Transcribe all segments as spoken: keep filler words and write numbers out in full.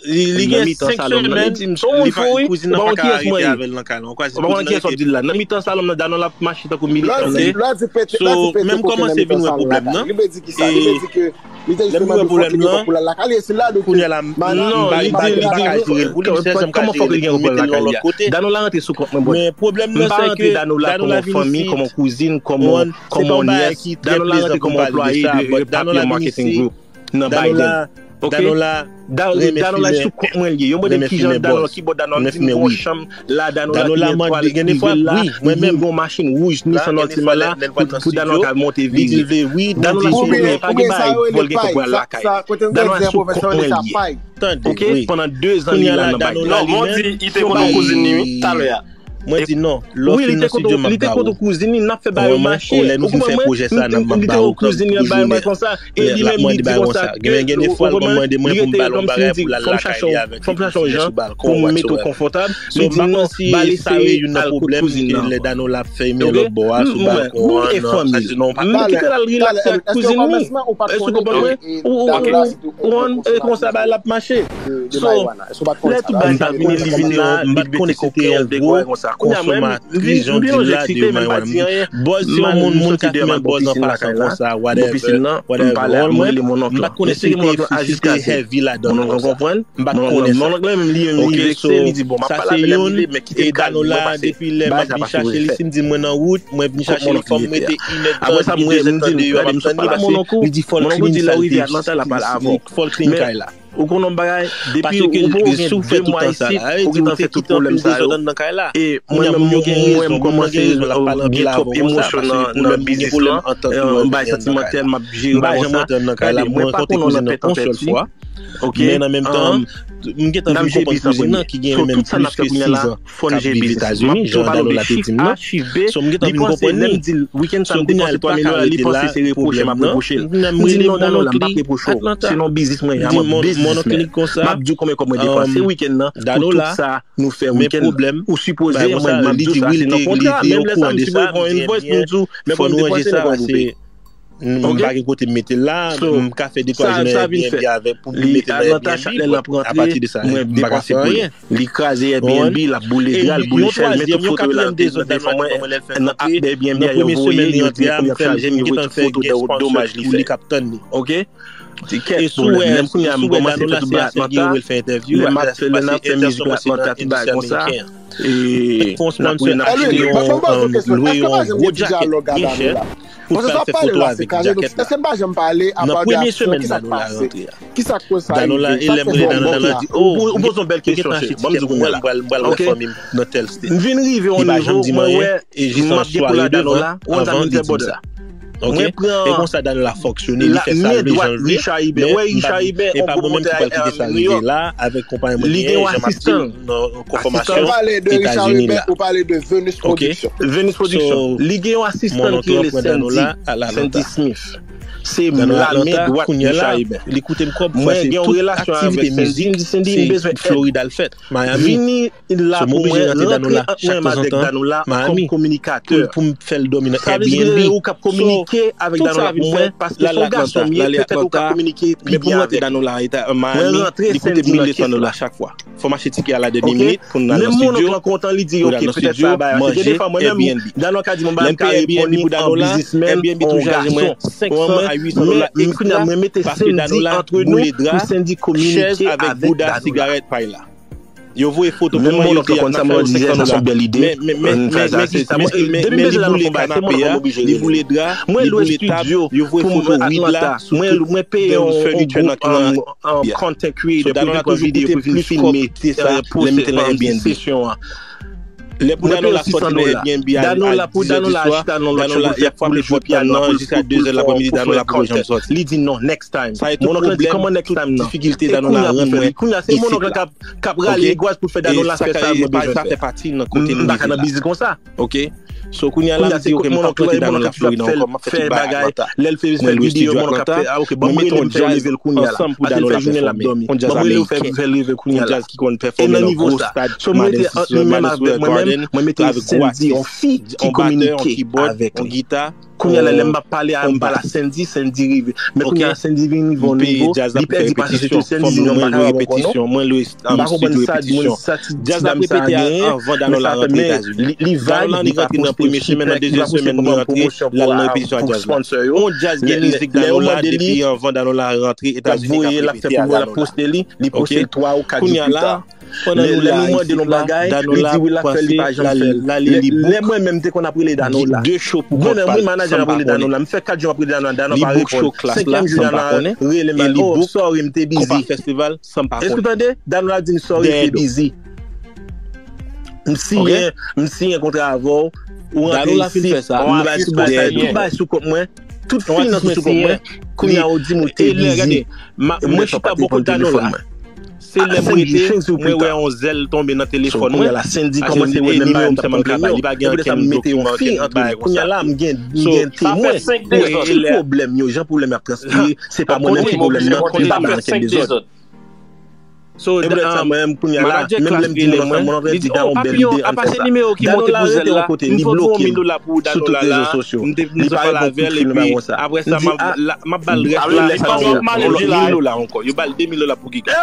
Li, li gen senk semèn, li pa, kouzin nan pa ka rete avè l nan kay la. Ou pa konnen kiyès w ap di la. Nan mitan salon nan, Danola ap mache tankou militan. So, menm kòmanse vin wè pwoblèm nan. E lè m wè pwoblèm nan, kounye a la, m pa, m pa ka jere l pou li, m se sèl jan m ka jere l pou li, m mete l yon lòt kote. Danola rantre sou kont mwen, bro. Men pwoblèm nan, se ke Danola vin isit, se pa yon bagay ki trè plezan pou m pale de sa, but Danola vin isit, Danola, Danola renmen fimen, sou kont mwen li ye. Yo mande m kijan Danola, ki bò Danola, m di m gon chanm la, Danola gen etwal prive la, li gen gon machin wouj Nissan Altima la, pou, pou Danola ka monte vire. Danola sou kont mwen, pa gen bagay vòl gen kòb pral lakay. Danola sou kont mwen li ye. Ok, pandan de zan li la nan bagay la. Non, men w di li te konn yon kouzin li wi, talè a. Mwen di non, lè w fin nan estidyo m ap ba ou. Wi, li te konn yon kouzin li, n ap fè bagay yo mache. Ou konprann mwen? Li te konn yon kouzin li, l ap bay mwen konsa. E li menm li di konsa ke, ou konprann, li rete kòmsi li di, fò m chache yon, fò m chache yon jan pou m mete w konfòtab. Li di non, ba l eseye al kot kouzin nan ankò. Ok? M, mwen, m, m enfòme l. M kite l al rilaks ak kouzin li. Èske w konprann mwen? Ou, ou, ou, ou konprann, e konsa bagay la ap mache. So, lè tout bagay sa vini, li vin la, li mete kokenn, l te kwè konsa. Kounye a mwen, m vin, m vin eksite, men m pa di anyen. Bòz se yon moun, moun ki dèyè m al bò pisin lakay la. Bò pisin nan, m pale ak, m rele mon onk lan. M pa t konnen si l te, si l te heavy ladan l konsa. M pa t konnen sa. Mon onk lan menm, li menm, li vekse, li di, bon, m ap pale avè l, men kite m kalme, mwen pase. Bagay sa pa sou refè. Kot mon onk li ye? Apre sa, m rele, m di l, gade, m sou pale ak mon onk ou. Mon onk ou di lè w rive Atlanta, l ap pale avè w. Men, ou konn yon bagay, depi ou poko gen de mwa isit, ou gentan fè tout pwoblèm sa yo. E mwen menm, yo gen rezon, m kòmanse gen twòp emosyon nan, nan biznis lan, yon bagay santimantèl, m ap jere bagay konsa. Gade, mwen pa konn yon lanpèt anpèdi. Ok? Men an menm tan, m gentan vin konprann kouzin nan ki gen menm plis ke sis an k ap viv Etazini, jan Danola te di m nan. So, m gentan vin konprann li. So, kounye a, l pa ka rete la, pwoblèm nan. Kounye a, m rele mon onk li Atlanta. M di, mon, mon onk li konsa, m ap di w konbyen kòb mwen depanse wikenn nan pou tout sa nou fè wikenn. Ou sipoze, mwen, m ap di w sa, se nan kontra. Menm lè sa, m sipoze pran yon invoice pou m di w, men kòb m depanse, men kòb m peye. M pa gen kote m mete l la, m ka fè de twa jounen Airbnb avèk pou m mete l nan Airbnb, but apati de sa, m pa ka fè anyen. Li kraze Airbnb, l ap boule dra, l boule chèz, men tout foto yo la, nan app Airbnb a yo voye, yo di konbyen ap chaje m, yo voye tout foto de domaj li fè. Ok? Ti kèk pwoblèm. Menm kounye a, m kòmanse fè tout bagay Atlanta. Lè m ap fè, lè n ap fè mizik Atlanta, tout bagay konsa. E n ap lwe yon, lwe yon gwo djakèt byen chè pou fè, fè foto avèk djakèt la. Nan premye semèn Danola rantre a, Danola, e lè m rele Danola, Danola di, oh, ou poze yon bèl kesyon, cheri. Ban m di w kounye a la. M pral, m pral wè fanmi m nan tèl state. Li pa janm di m anyen, e jis yon swa de tan anvan, li di m sa. Ok? E konsa Danola fonksyone, li fè sa l vle, jan l vle, men m pa, e pa mwen menm ki pral kite sa rive la, avèk konpayman mwen, jan m ap di, nan konfòmasyon Etazini la. Ok? Venus Production. Li gen yon asistan ki rele Sandy, Sandy Smith. Se lamen dwat Richard Eber. Mwen gen yon relasyon avèk Sandy, m di Sandy, m bezwen èd. Vini la pou mwen, rantre ant mwen avèk Danola kòm kominikatè. Sa vle di ou k ap kominike avèk Danola pou mwen, paske se yon gason m ye, petèt ou ka kominike pi byen avèk li. Mwen rantre Sandy nan kès la. Fò m achte tikè a la dènye minit pou n al nan estidyo. Pou n al nan estidyo, manje, Airbnb. Lè m peye Airbnb pou Danola, Airbnb tou chaje mwen senk san a uit san dola ekstra, paske Danola boule dra, chèz avèk bouda sigarèt pa l la. Yo voye foto pou mwen, yo di y ap nan fè yo senk san dola. Men, men, men, men, men, men, men li boule kanape a, li boule dra, li boule tab, yo voye foto rid la, sou tout furniture nan, nan Airbnb a. So, Danola toujou koute plis kòb ke sa, lè m mete l nan Airbnb. Lè pou Danola sòti nan Airbnb a, a dizè di swa, Danola, y ap frape pòt la nan jiska dezè lapremidi, Danola poko janm sòti. Li di non, next time. Sa e tout pwoblèm, tout difikilte Danola rann mwen isit la. K ap rale gwaz pou fè Danola fè sa mwen bezwen fè. Sa fè pati nan kote nou rive la. Ok? So, kounye a la, m di, ok, m p ap kite Danola Florida ankò, m ap fè tout bagay Atlanta. Mwen lwe estidyo Atlanta, mwen mete yon djaz ansanm pou Danola pèfòme. Yon djaz ameriken, yon djaz ki konn pèfòme nan gwo stad, Madison Square Garden, avèk gwo atis, yon batè, yon keyboard, yon gita. Kounye a la, lè m ap pale a, m pale a Sendy, Sendy rive. Men kounye a, Sendy vin rive yon nivo, li pèdi pase sou tout. Sendy di non, m pa ka ba bon kò non. M pa konprann sa moun, sa ti, ti dam sa a genyen, men sa fè, men li, li vag, li pa poste, li pa poste pou pran pwomosyon pou, pou sponsor yo. Men lè yo mande li, l ap voye, l ap fè pwomosyon, l ap poste li, li poste l twa ou kat jou pita. Lè, lè nou mande l yon bagay, li di wi, l ap fè l, li pa janm fè l. Lè, lè mwen menm te konn ap rele Danola. Mwen menm, wi, manager ap rele Danola. M fè kat jou ap rele Danola, Danola pa reponn. Senkyèm jou, Danola rele m, oh, sorry, m te busy. Èske w tande? Danola di m, sorry, m te busy. M siyen, m siyen kontra avè w. Ou rantre isit, m bay tout bagay, tout bagay sou kont mwen. Tout finans ou sou kont mwen. Kounye a ou di m ou te busy. Mwen chita bò kot Danola. Se lè m rete, mwen wè yon zèl tonbe nan telefòn mwen. Kounye a la, Sendy kòmanse wè menm bagay m t ap pran pwoblèm yo. Li pa gen ankenn dokiman, ankenn bagay konsa. Kounye a la, m gen, m gen temwen. Ki pwoblèm yo, jan pwoblèm yo ap transpire, se pa mwen menm ki pwoblèm nan, m pa bay ankenn dezòd. So, e poutèt sa, mwen menm, kounye a la, menm lè m di moun ansanm, moun ansanm di Danola bèl ide ann fè sa. Danola rete yon kote, li bloke m sou tout rezo sosyo. Li pa reponn kout fil, li pa konsa. M di, a, m ap ba l rès la, mil dola ankò. Yo ba l de mil dola pou giga.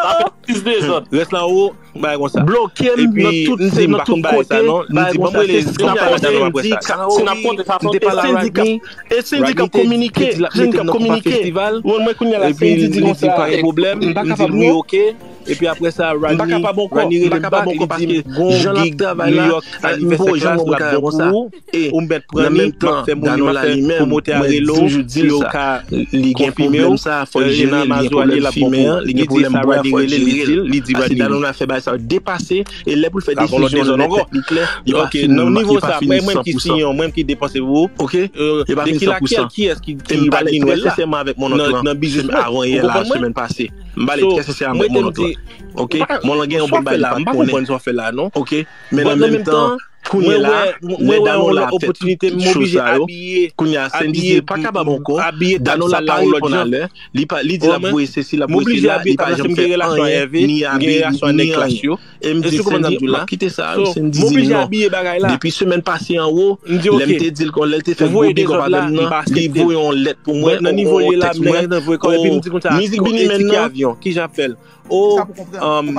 Rès la anwo, bagay konsa. Bloke m nan tout, nan tout kote, bagay konsa. Se Sendy k ap pale avè m, m te pale a Rodney, e Sendy k ap kominike, Sendy k ap kominike. Ou konprann mwen, kounye a la, Sendy di konsa, m pa kapab non. Epi apre sa, Rodney, Rodney rele m bak, li di m gon gig New York anivèsè Klass, l ap bon pou ou. Ou mèt pran li, m ap fè moun, m ap fè pwomotè a rele w pou yo ka konfime w. Rena Mazo ale, l ap bon pou ou. Li di sa, Rodney rele, li di l, li di Rodney. Danola fè bagay sa yo depase, e lè pou l fè desizyon nan tèt li klè, li pa fin, li pa fin san pou san. Mwen, mwen ki siyen, mwen ki depanse pou ou. Yo pa fin san pou san. Kiyès ki, ki Rodney Noël la nan biznis mwen? Ou konprann mwen? M pale trè sensèman avèk mon onk lan. Ok? Mon onk lan gen yon bann bagay li pa t konnen. Ok? Men nan menm tan, kounye a la, lè Danola ap fè tout, tout cho sa yo, kounye a Sendy di l pa kapab ankò, Danola pa reponn a lè, li pa, li di l ap voye sesi, l ap voye sela, li pa janm fè anyen, ni abiye, ni anyen. E m di Sendy, m ap kite sa, Sendy di m non. Depi semèn pase anwo, lè m te di l kon, lè l te fè gwo big up avè m nan, li voye yon lèt pou mwen, yon tèks pou mwen, mizik Bini Men nan. O,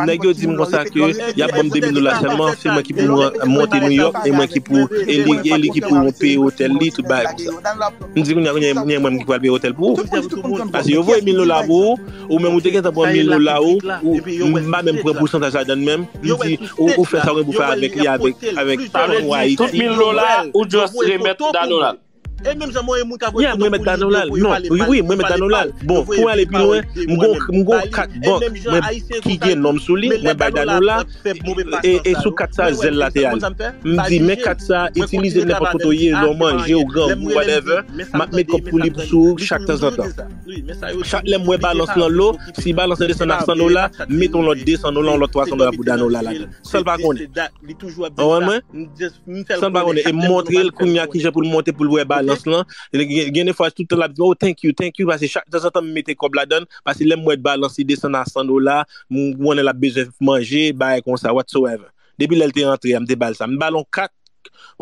nèg yo di m konsa ke y ap ban m de mil dola sèlman, se mwen ki pou mwen monte New York, e mwen ki pou, e li, e li ki pou peye otèl li, tout bagay konsa. M di kounye a, kounye a, kounye a mwen ki pral peye otèl pou ou. Paske yo voye mil dola pou ou, ou menm ou te gentan pran mil dola ou, ou, m pa menm pran pousantaj ladann menm, m di, ou, ou fè sa w gen pou fè avèk li, avèk, avèk Ayiti. Tout mil dola ou just remèt Danola. E menm jan mwen, moun ka voye foto pou li, yo voye pale, pale, pale, pale. Wi, wi, mwen met Danola. Bon, pou ale pi lwen, m gon, m gon kat bank mwen ki gen non m sou li, mwen bay Danola. E, e sou kat sa, zèl la te ale. M di, men kat sa, itilize l nenpòt kote w ye, lè w manje, w grangou, whatever. M ap met kòb pou li sou ou chak tanzantan. Chak lè m wè balans lan lo, si balans lan desann a san dola, m met yon lòt de san dola, yon lòt twa san dola pou Danola ladan. San l pa konnen. Ou konprann mwen? San l pa konnen. E m montre l kounye a kijan pou l monte, pou l wè balans lan. Gen, gen de fwa, tout tan l ap di, "Oh, thank you, thank you," paske chak tanzantan m mete kòb ladan l, paske lè m wè balans li desann a san dola, m konnen l ap bezwen manje, bagay konsa, whatsoever. Depi lè l te rantre a, m te ba l sa. M ba l yon kat,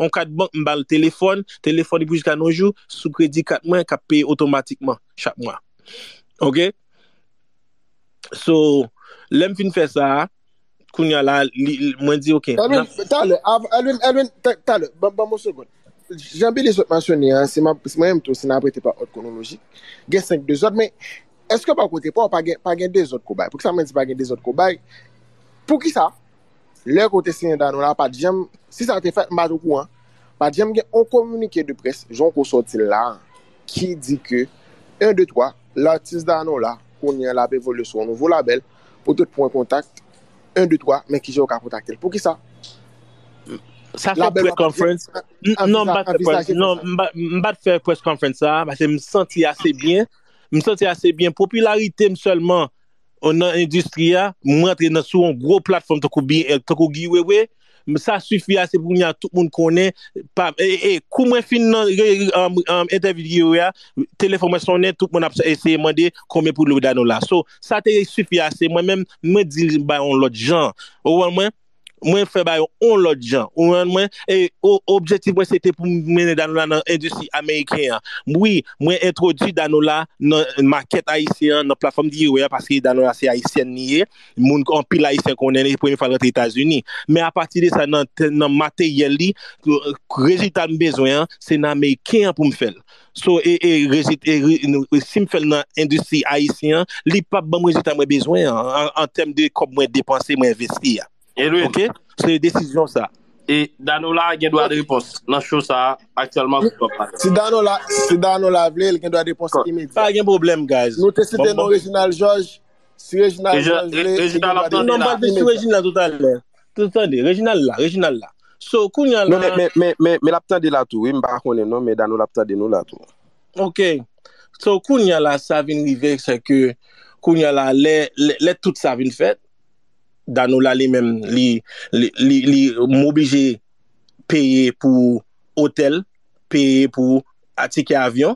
yon kat bank, m ba l telefòn, telefòn li pou jiska nos jours, sou kredi kat mwen, k ap peye otomatikman chak mwa. Ok? So, lè m fin fè sa, kounye a la, li, li, mwen di, ok. Elwin, talè, av-, Elwin, Elwin, ta-, talè, ban, ban m yon segond. Jan Billy sot mansyone a, si m ap, si mwen menm tou, si n ap rete pa òd kwonolojik, gen senk dezòd, men èske bò kote pa w pa gen, pa gen dezòd kou bay? Poukisa mwen di pa gen dezòd kou bay? Poukisa? Lè kote siyen Danola pa t janm, si sa te fèt, m pa t okouran. Pa t janm gen yon kominike de près, jan w ko sòti l la, ki di ke, en, de, twa, latis Danola, kounye a l ap evolye sou yon nouvo labèl, pou tout pwen kontak, en, de, twa, men kijan w ka kontakte l. Poukisa? Sa fè press conference. Non, m pa t fè press, non, m pa, m pa t fè press conference sa, paske m santi ase byen. M santi ase byen. Popilarite m sèlman nan endistri a, m rantre nan, sou yon gwo platfòm tankou B L, tankou Guy Wewe, m, sa sifi ase pou kounye a tout moun konnen, pa, e, e, kou mwen fin nan, re, um, um, entèvyou Guy Wewe a, telefòn mwen sonnen, tout moun ap eseye mande konbyen pou lwe Danola. So, sa te sifi ase, mwen menm, mwen di l bay yon lòt jan. Ou konprann mwen? Mwen fè bagay yon lòt jan. Ou konprann mwen? E o- objektif mwen se te pou m mennen Danola nan endistri ameriken an. Wi, mwen entwodui Danola nan makèt ayisyen an, nan platfòm D J a, paske Danola se ayisyèn li ye. Moun anpil ayisyen konnen li, premye fwa l rantre Etazini. Men apati de sa, nan, nan materyèl li, rezilta m bezwen an, se nan ameriken an pou m fè l. So, e, e, rezit, e, re- nou- si m fè l nan endistri ayisyen an, li p ap ban m rezilta mwen bezwen an, an, an tèm de kòb mwen depanse, mwen envesti a. Edwin, Ok? Se desizyon sa. E Danola gen dwa de repons nan show sa a aktyèlman ki w ap pale. Si Danola, si Danola vle, li gen dwa de repons imedya. Pa gen pwoblèm, guys. Nou te site non Reginald Georges. Si Reginald Georges vle, li gen dwa de Non, m pral vin sou Reginald toutalè. Tout tande, Reginald la, Reginald la. So, kounye a la. Men, men, men, men, men l ap tande la tou, wi, m pa konnen non, men Danola ap tande nou la tou. Ok. So, kounye a la, sa vin rive, se ke kounye a la, lè, lè, lè tout sa vin fèt, Danola li menm, li, li, li, li m oblije peye pou otèl, peye pou a, tikè avyon.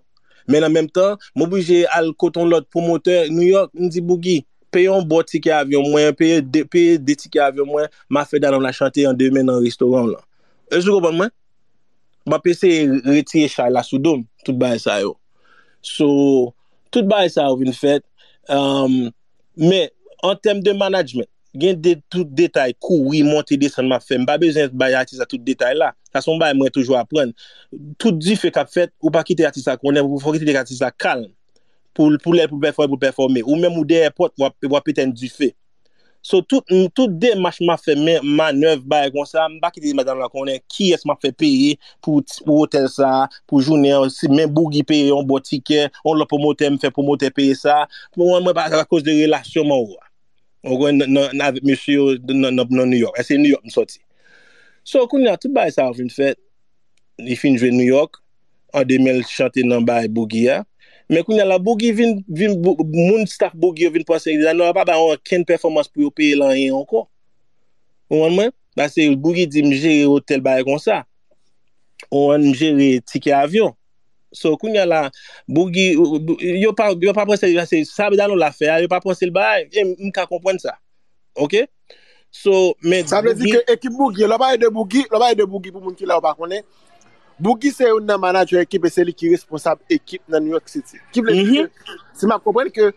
Men an menm tan, m oblije al kote yon lòt pwomotè New York, m di Boogie, peye yon bò tikè avyon mwen, peye de, peye de tikè avyon mwen, m a fè Danola chante an demen nan restoran w lan. Èske w konprann mwen? M ap eseye retire chay la sou do m, tout bagay sa yo. So, tout bagay sa yo vin fèt. Um, men, an tèm de management, gen de, tout detay, kouri, monte, desann m ap fè. M pa bezwen bay atis la tout detay la. Sa se yon bagay mwen toujou aprann. Tout dife k ap fèt, ou pa kite atis la konnen, ou fò kite atis la kalm. Pou, pou lè pou pèfòme, pou pèfòme. Ou menm ou dèyè pòt, w ap, w ap etèn dife. So, tout, tout demach m ap fè, men, manèv, bagay konsa, m pa kite madanm lan konnen kiyès m ap fè peye pou, pou otèl sa, pou jounen an, si men Boogie peye yon bò tikè, yon lòt pwomotè, m fè pwomotè peye sa. Pou mwen, mwen pa akoz de relasyon m an ou a. Ou konprann, nan, nan, avèk mesye yo nan, nan, nan New York. Èske New York m sòti? So, kounye a, tout bagay sa yo vin fèt. Li fin jwe New York. An demen, l chante nan bagay Boogie a. Men kounye a la, Boogie vin, vin, moun staff Boogie yo vin panse, Danola pa bay okenn pèfòmans pou yo peye l anyen ankò. Ou konprann mwen? Paske Boogie di m jere otèl bagay konsa. Ou konprann, m jere tikè avyon. So, kounye a la, Boogie, yo pa, yo pa panse, se sa Danola fè a, yo pa panse l bagay. E m ka konprann sa. Ok? So, men. Sa vle di ke ekip Boogie, lè w pale de Boogie, lè w pale de Boogie pou moun ki la yo pa konnen, Boogie se youn nan manager ekip e se li ki responsab ekip nan New York City. Ki vle di ke, si m ap konprann ke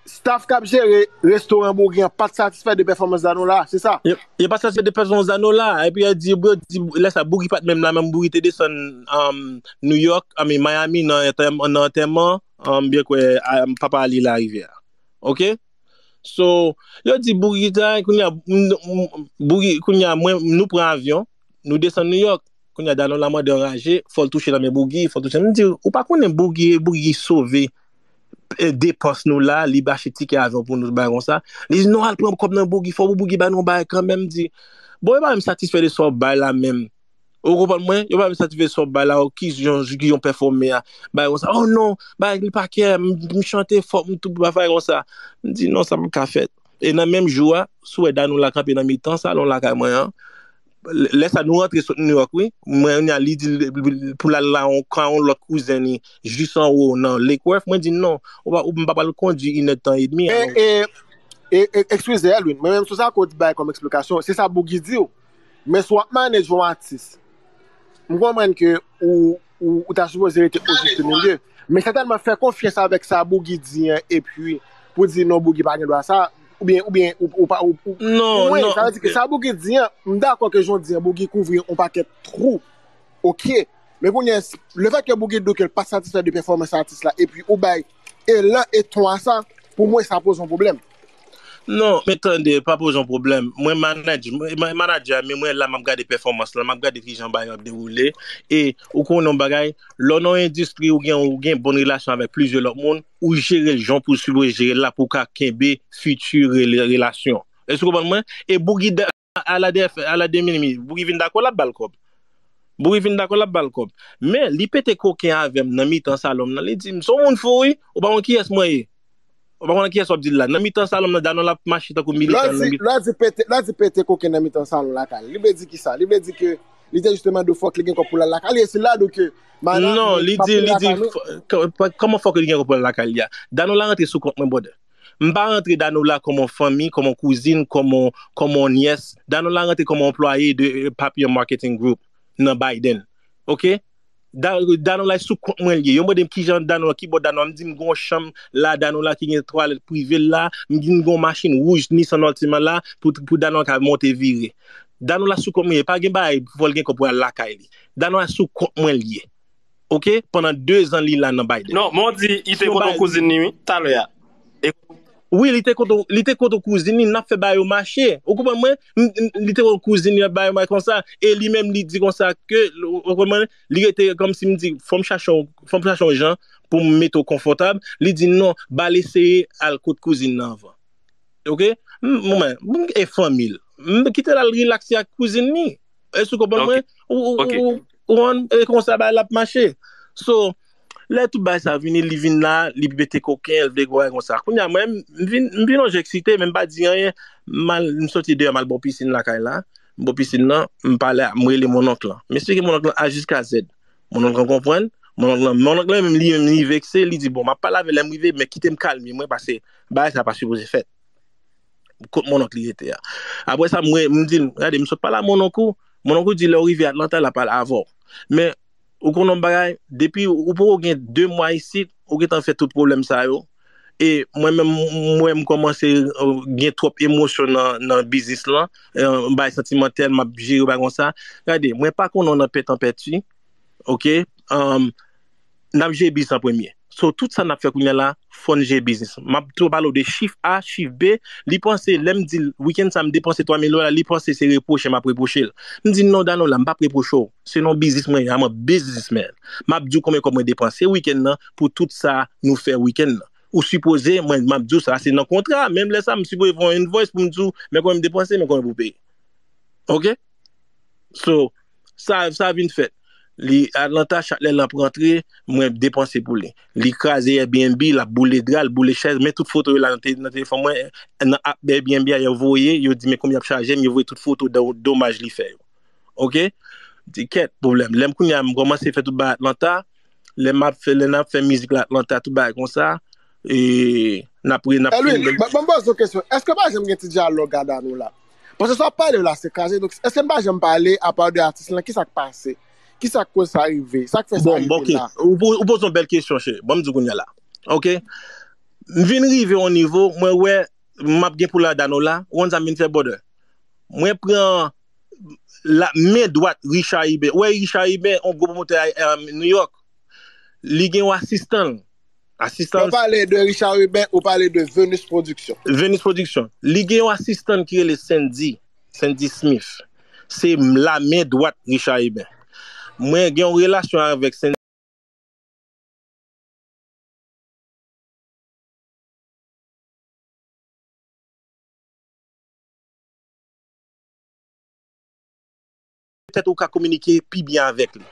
staff k ap jere restoran Boogie an pa t satisfè de pèfòmans Danola, se sa? Yo, yo pa satisfè de pèfòmans Danola. Epi yo di, yo di, lè sa, Boogie pa t menm la, menm Boogie te desann um, New York, I mean, Miami, nan antèm- nan antèman, um, byen kwè, um, papa li la rive a. Ok? So, yo di Boogie ta, kounye a, m- m- Boogie, kounye a, mwen, nou pran avyon, nou desann New York. Kounye a, Danola mande anraje, fò l touche nan men Boogie, fò l touche. M di, ou pa konnen Boogie, Boogie sove e, depans nou la, li achte tikè avyon pou nou, bagay konsa. Li di, non, al pran kòb nan Boogie, fò Boogie ba nou yon bagay kanmenm. M di, bon, yo pa menm satisfè de sa w bay la menm. Ou konprann mwen? Yo pa menm satisfè de sa w bay la, ki jan, ki jan pèfòme a. Bagay konsa, oh non, bagay li pa kè, m, m chante fò, m tout bagay konsa. M di, non, sa p ap ka fèt. E nan menm jou a, si w wè Danola kanpe nan mitan salon lakay mwen an, lè sa nou rantre sot New York, wi. Mwen, kounye a, li di l pou l al la yon, kan yon lòt kouzen li, jis anwo nan Lake Worth. Mwen di, non, ou pa, ou, m pa pral kondui inèdtan edmi. E, e, e, e, eskize, Edwin, mwen menm sou sa ke w bay kòm eksplikasyon, se sa Boogie di w. Men si w ap manage yon atis, m konprann ke ou, ou, ou ta sipoze rete o jis milye. Men sètènman fè konfyans avèk sa Boogie di an, epi pou di non, Boogie pa gen dwa sa, oubyen, oubyen, ou, ou pa, ou, ou, Non, wi, non. Sa vle di ke sa Boogie di an, m dakò ke jan w di an, Boogie kouvri yon pakèt twou. Ok. Men kounye a, lefèt ke Boogie di w ke l pa satisfè de pèfòmans atis la, epi ou bay elan e ton a sa, pou mwen, sa poze yon pwoblèm. Non, men tande, pa poze yon pwoblèm. Mwen manaj, mwen manadjè, men mwen la, m ap gade pèfòmans la, m ap gade kijan bagay yo ap dewoule. E ou konnen yon bagay, lè w nan yon endistri, ou gen, ou gen bon relasyon avèk plizyè lòt moun, ou jere l jan pou w sipoze jere l la pou w ka kenbe fiti rele- relasyon. Èske w konprann mwen? E Boogie da- a la dèfè, a la demi, Boogie vin dakò l ap ba l kòb. Boogie vin dakò l ap ba l kòb. Men, li pete koken avè m nan mitan salon m nan, li di m, se yon moun fou, wi, ou pa konn kiyès mwen ye. Ou pa konn kiyès w ap di l la. Nan mitan salon m nan, Danola ap mache tankou militan nan mitan. Lè w di pete, lè w di pete koken nan mitan salon lakay li, li vle di kisa? Li vle di ke li te jis te mande w fòk li gen kòb pou l al lakay li, e se la do ke madanm Non, li pa di, pou li di, lakay nou. f- k- kòman fòk li gen kòb pou l al lakay li a? Danola rantre sou kont mwen, brother. M pa rantre Danola kòm yon fanmi, kòm yon kouzin, kòm yon, kòm yon nyès. Danola rantre kòm yon anplwaye de eh, Papillon Marketing Group nan Biden. Oke? Da- Danola sou kont mwen l ye. Yo mande m kijan Danola, ki bò Danola. M di m gon chanm la, Danola ki gen twalèt prive l la. M di m gon machin wouj Nissan Altima la pou, pou Danola ka monte vire. Danola sou kont mwen ye. Pa gen bagay fò l gen kòb pou al lakay li. Danola sou kont mwen l ye. Oke? Pandan de zan li la nan Biden. Non, men w di, li te Si yon kote bagay- kouzin li, wi, talè a. E Wi, li te kote, li te kote kouzin li, n ap fè bagay yo mache. Ou konprann mwen? M- m- Li te kote kouzin li, n ap bagay yo mache konsa. E li menm, li di konsa ke, ou konprann mwen? Li rete kòmsi m di, fò m chache, yon- fò m chache yon jan pou m mete w konfòtab. Li di, non, ba l eseye al kot kouzin nan anvan. Oke? M- Mwen, m- e fanmi l. M- Kite l al rilakse ak kouzin li. Èske w konprann Ok. mwen? Ou, ou, Ok. ou, ou, ou, e konsa bagay la ap mache. So, lè tout bagay sa vini, li vin la, li mete koken, l vle bagay konsa. Kounye a, mwen, m vin, m vin yon jan eksite, men m pa di anyen. M al, m soti deyò, m al bò pisin lakay la. M bò pisin nan, m pale, m rele mononk lan. M esplike mononk lan A jiska Z. Mononk lan konprann. Mononk lan, mononk lan menm, li menm, li vekse, li di, bon, m ap pale avè l lè m rive, men kite m kalme mwen, paske bagay sa pa sipoze fèt. Kot mononk li rete a. Apre sa, mwen, m di l, gade, m sot pale a mononk ou. Mononk ou di, lè w rive Atlanta, l ap pale avè w. Men, ou konn yon bagay, depi ou poko gen de mwa isit, ou gentan fè tout pwoblèm sa yo. E mwen menm, mwen, m kòmanse eh, gen twòp emosyon nan, nan biznis lan. Eh, bay santimantèl, m ap jere bagay konsa. Gade, mwen pa konn nan pètanpèti. Oke? Um, n ap jere biznis an premye. So, tout sa n ap fè kounye a la, fò n jere biznis. M ap tou pale w de chif A, chif B. Li panse, lè m di l, wikenn sa, m depanse twa mil dola, li panse se repwoche m ap repwoche l. M di, non, Danola, m p ap repwoche w. Se nan biznis mwen ye, I'm a businessman. M ap di w konbyen kòb mwen depanse wikenn nan pou tout sa nou fè wikenn nan. Ou sipoze, mwen, m ap di w sa, se nan kontra. Menm lè sa, m sipoze fè yon invoice pou m di w, men konbyen m depanse, men konbyen pou peye. Oke? So, sa, sa vin fèt. Li, Atlanta, chak lè l ap rantre, mwen depanse pou li. Li kraze Airbnb, l ap boule dra, l boule chèz, men tout foto yo la nan, te, nan telefòn mwen, nan app Airbnb a, yo voye, yo di men konbyen y ap chaje m, yo voye tout foto do- domaj li fè yo. Oke? Di kèt, pwoblèm. Lè m kounye a, m kòmanse fè tout bagay Atlanta, lè m ap fè, lè n ap fè mizik la Atlanta, tout bagay konsa, e n ap re- n ap Elwin, fin- ban ban m poze w kesyon. Èske pa janm gen ti dyalòg a Danola? Paske sa w ap pale la, se kraze. Donk, èske n pa janm pale, apa de atis lan, ki sa k pase? Ki sa k koz sa rive? Sa k fè sa Bon, rive ok. la? Ou, po- ou poze yon bèl kesyon, cheri. Ban m di w kounye a la. Ok? M vin rive yon nivo, mwen wè, m ap gen pou la Danola, ou konn sa m vin fè, brother? Mwen pran la men dwat Richard Iben. Ou wè Richard Iben, yon gwo pwomotè a, a New York. Li gen yon asistan l. Asistan Ou l pale de Richard Iben, ou pale de Venus Production. Venus Production. Li gen yon asistan ki rele Sandy, Sandy Smith. Se la men dwat Richard Iben. Mwen gen yon relasyon avèk Sandy. Petèt ou ka kominike pi byen avèk li.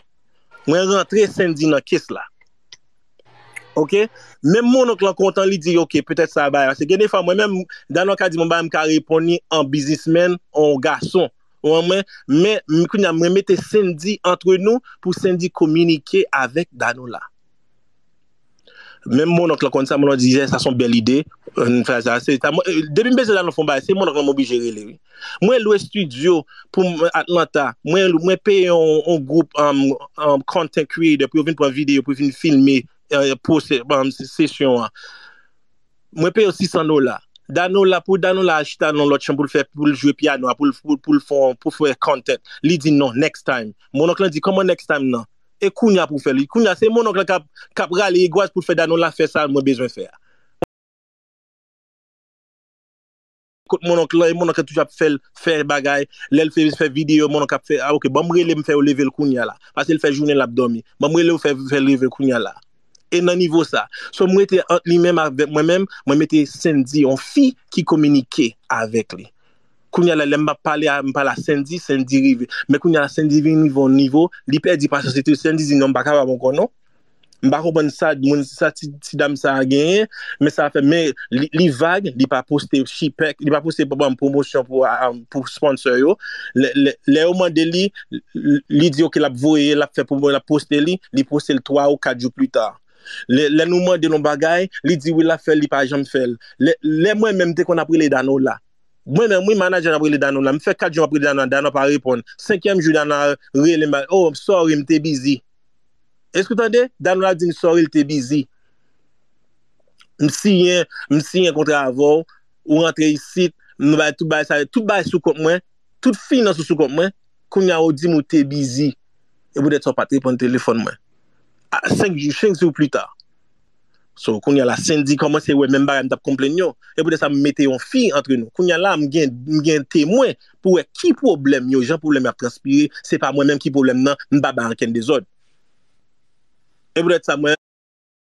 Mwen rantre Sandy nan kes la. Ok? Menm mononk lan kontan, li di, ok, petèt sa bay. Paske gen de fwa, mwen menm, Dano ka di mwen bagay, m ka reponn li an biznismenn, an gason. Ou wè mwen? Men, m- kounye a, mwen mete Sandy antre nou pou Sandy kominike avèk Danola. Menm mononk lan konn sa, mononk di, "Yeah, sa se yon bèl ide." N fè sa, se ta, mwen, eh, depi m bezwen al nan fon bagay, se mononk lan m oblije rele, wi. Mwen lwe estidyo pou m Atlanta, mwen, mwen peye yon, yon gwoup um, um, content creator pou yo vin pran videyo, pou yo vin filme eh, pwose- um, se- sesyon an. Mwen peye yo sis san dola. Danola, pou Danola al chita nan lòt chanm pou l fè, pou l jwe pyano a, pou l, pou, pou l fè, pou fè content. Li di non, next time. Mononk lan di, kòman next time nan? E kounye a pou fè li. Kounye a, se mononk lan k ap, k ap rale egwaz pou l fè Danola fè sa mwen bezwen fè a. Kot mononk lan, e mononk lan toujou ap fè l, fè bagay. Lè l fè, fè videyo, mononk ap fè, ah, ok, ban m rele m fè yo leve l kounye a la. Paske l fè jounen l ap dòmi. Ban m rele yo fè, fè l leve l kounye a la. E nan nivo sa. So, m rete ant li menm avèk mwen menm, mwen mete Sandy, yon fi ki kominike avèk li. Kounye a la, lè m ap pale a, m pale a Sandy, Sandy rive. Men kounye a la, Sandy vin rive yon nivo, li pèdi pasyans li tou. Sandy di, non, m pa kapab ankò, non. M pa konprann sa, moun, sa ti, ti dam sa a genyen, men sa fè, men li, li vag, li pa poste chipèk, li pa poste pwomosyon pou, a- pou sponsor yo. Lè, lè, lè yo mande li, li, li di, ok, l ap voye, l ap fè pwomo, l ap poste li, li poste l twa ou kat jou pita. Lè, lè nou mande l yon bagay, li di wi l ap fè l, li pa janm fè l. Lè, lè mwen menm m te konn ap rele Danola. Mwen menm, wi, manadjè m ap rele Danola. M fè kat jou m ap rele Danola, Danola pa reponn. Senkyèm jou Danola rele m, oh, sorry, m te busy. Èske w tande? Danola di m sorry, l te busy. M siyen, m siyen kontra avè w, ou rantre isit, m bay tout bagay sa, tout bagay sou kont mwen, tout finans ou sou kont mwen. Kounye a ou di m ou te busy. E poutèt sa w pa t reponn telefòn mwen. A, senk jou, senk jou pita. So, kounye a la, Sendy kòmanse wè menm bagay m t ap konplenn yo. E poutèt sa m mete yon fi antre nou. Kounye a la, m gen, m gen temwen pou wè ki pwoblèm yo, jan pwoblèm yo ap transpire, se pa mwen menm ki pwoblèm nan, m pa bay ankenn dezòd. E poutèt sa, mwen,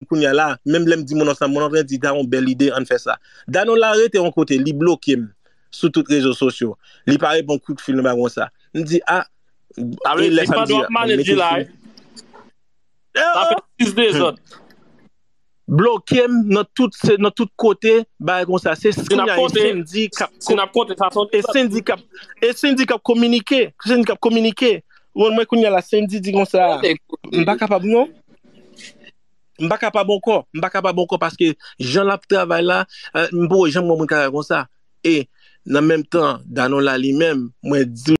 kounye a la, menm lè m di moun ansanm, moun antre di, ta yon bèl ide, ann fè sa. Danola rete yon kote, li bloke m sou tout rezo sosyo. Li pa reponn kout fil, nou bagay konsa. M di, a, Sa vle di, pandan w ap manedje la, sa fè sis dezòd. Bloke m nan tout, se nan tout kote, bagay konsa. Se kounye a, e Sendy k ap, Si n ap konte, sa se yon e Sendy k ap, e Sendy k ap kominike. Sendy k ap kominike. Ou konn mwen kounye a la, Sendy di konsa, m pa kapab non. M pa kapab ankò. M pa kapab ankò paske jan l ap travay la, eh, m poko janm wè moun travay konsa. E nan menm tan, Danola li menm, mwen di